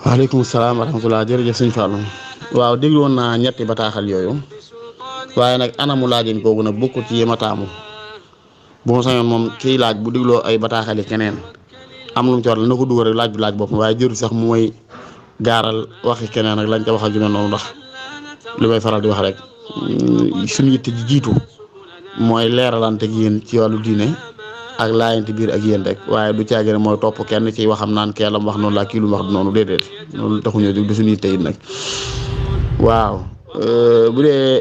waaleykum salaam wa rahmatulah jërëjëf sëñ Fallou waaw déglu woon naa ñetti bataaxal yooyu waaye nag anamu laajin kooku nag bokkul ci yema taamu bu ma sañoon moom kiy laaj bu dégloo ay bataaxali keneen am lu mu ci war na ko dugal rek laaj bi laaj boppam waaye jëru sax mu mooy gaaral waxi keneen ak lañ ca wax ak ju mel noonu ndax li may faral di wax rek suñu yitte ji jiitu mooy leeralante ak yéen ci wàllu diine ak laayante biir ak yéen rek waaye du caagin mooy topp kenn ci waxam naan kee la mu wax noonu laa kii lu mu wax noonu déedéet loolu taxuñoo jóg du suñu yitte it nag waaw. bu dee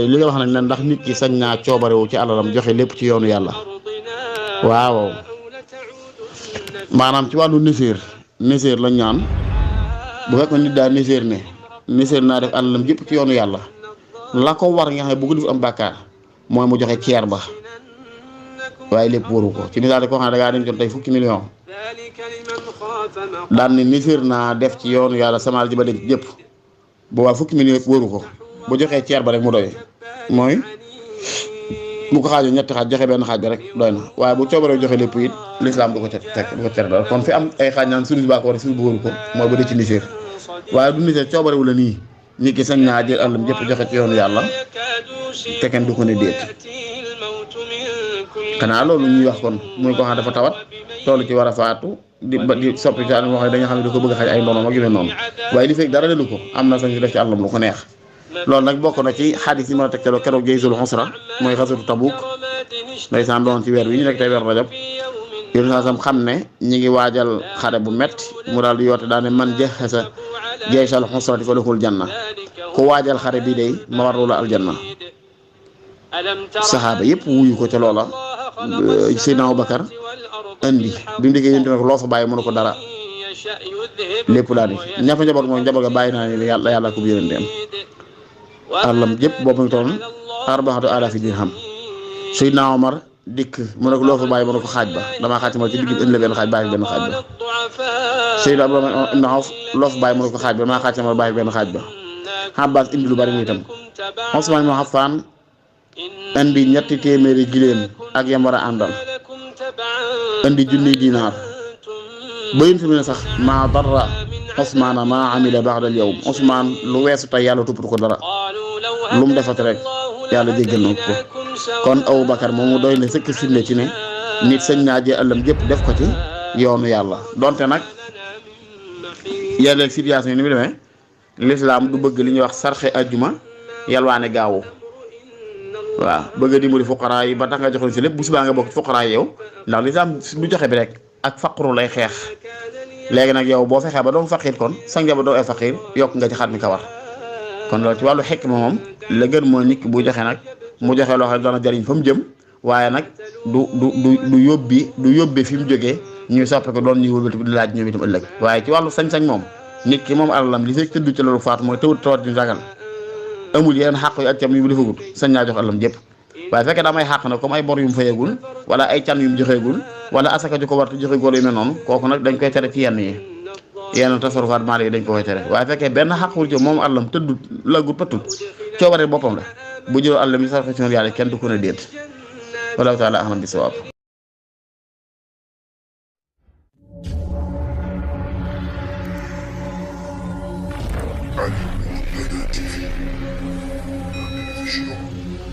li nga wax nag ne ndax nit ki sañ naa coobarewu ci alalam joxe lépp ci yoonu yàlla waaw maanaam ci wàllu niséer lañ ñaan bu fekkoon nit daal niséer naa def alalam jëpp ci yoonu yàlla la ko war nga xam ne bu ko def am bàkkaar mooy mu joxe ceer ba waaye lépp waru ko ci misaal koo xam ne da ngaa dem jot tey fukki million daan ni niséer naa def ci yoonu yàlla samaal ji ba denc jëpp boobaa fukki million yëpp wóoru ko bu joxee ceer ba rek mu doy mooy bu ko xaajoo ñetti xaaj joxe benn xaaj ba rek doy na waaye bu coobaree joxe lépp it lislaam du ko ca teg du ko tere dara kon fi am ay xaaj naan suñu baa ko war suñu bu wóoru ko mooy ba dee ci niséer waaye du niséer coobarewu la nii nit ki sañ naa jël àllam jëpp joxe ci yoonu yàlla te kenn du ko ne déet xanaa loolu ñuy wax kon muy ko xam dafa tawat toolu ci war a faatu di soppi ci àll wax dañu xam ne da ko bëgg a xaj ay ndonom ak yu mel noonu waaye li fekk dara delu ko am na sañ si def ci àllam lu ko neex loolu nag bokk na ci xadis yi mën a tegtaloo keroog jaysul xusra mooy xasatu Tabuk ndeysaan doon ci weer wi ñu nekk tey weer Rajab yéen saa sam xam ne ñi ngi waajal xare bu metti mu daal di yoote daane man jahasa jaysal xusrati fa lahul janna ku waajal xare bii day ma warlu la aljanna saxaaba yëpp wuyu ko ca loola Seydina Abubakar andi bi mu diggee yéntu nag loo fa bàyyi mënu ko dara lépp daal di ñafa njaboot mooy njaboot ga bàyyi naa ne yàlla ko bu yónenteem àllam jëpp boobu mu toll arbaxatu alaafi dirham Seydina Omar dikk mu ne ko loo fa bàyyi mënu ko xaaj ba damaa xaaj ma ci digg indi la benn xaaj bàyyi benn xaaj ba Seydina Abdourahmane ibn Awf loo fa bàyyi mënu ko xaaj ba damaa xaaj ma bàyyi benn xaaj ba Abbas indi lu bari muy itam Usmaan ibn Affaan indi ñetti téeméeri giléem ak yam war a àndal indi junniy dinaar ba yéen fi mu ne sax maa darra Usmaana maa amila ba'dal yawm Usmaan lu weesu tey yàlla tuppatu ko dara lu mu defati rek yàlla jéggal na ko kon Abubakar moomu doy na sëkk firnde ci ne nit sañ naa jël àllam jëpp def ko ci yoonu yàlla donte nag yàlla situation yi ni mu demee lislaam du bëgg li ñuy wax sarxe ajjuma yalwaane gaawu waaw bëgg a dimbali fuqaraa yi ba tax nga joxoon si lépp bu subaa nga bokk fuqaraa yi yow ndax lislaam du joxe bi rek ak faqru lay xeex léegi nag yow boo fexee ba doom faqiir kon sa njaboot doo ay faqiir yokk nga ci xat mi kawar kon loolu ci wàllu xekk moom la gën mooy nit ki bu joxe nag mu joxe loo xam ne dana jariñ fa mu jëm waaye nag du yóbbe fi mu jógee ñuy soppe ko doon ñuy wëlbati di laaj ñoom itam ëllëg waaye ci wàllu sañ-sañ moom nit ki moom alalam li fekk tëddu ci loolu faatu mooy tawat di ragal amul yeneen xàq yu ak cam yu mu defagut sañ naa jox alalam jëpp waaye fekkee daa may xàq nag comme ay bor yu mu fayagul wala ay can yu mu joxeegul wala asaka ju ko war te joxeegul yu mel noonu kooku nag dañ koy tere ci yenn tasarufaat maal yi dañ ko koy tere waaye fekkee benn xàqul ci moom alalam tëddut laggut patut coobare boppam la bu jëloo alalam yi sarxe ci yàlla kenn du ko ne déet wallahu taala ahlam bi sawaab Ali Mourtada TV, la télévision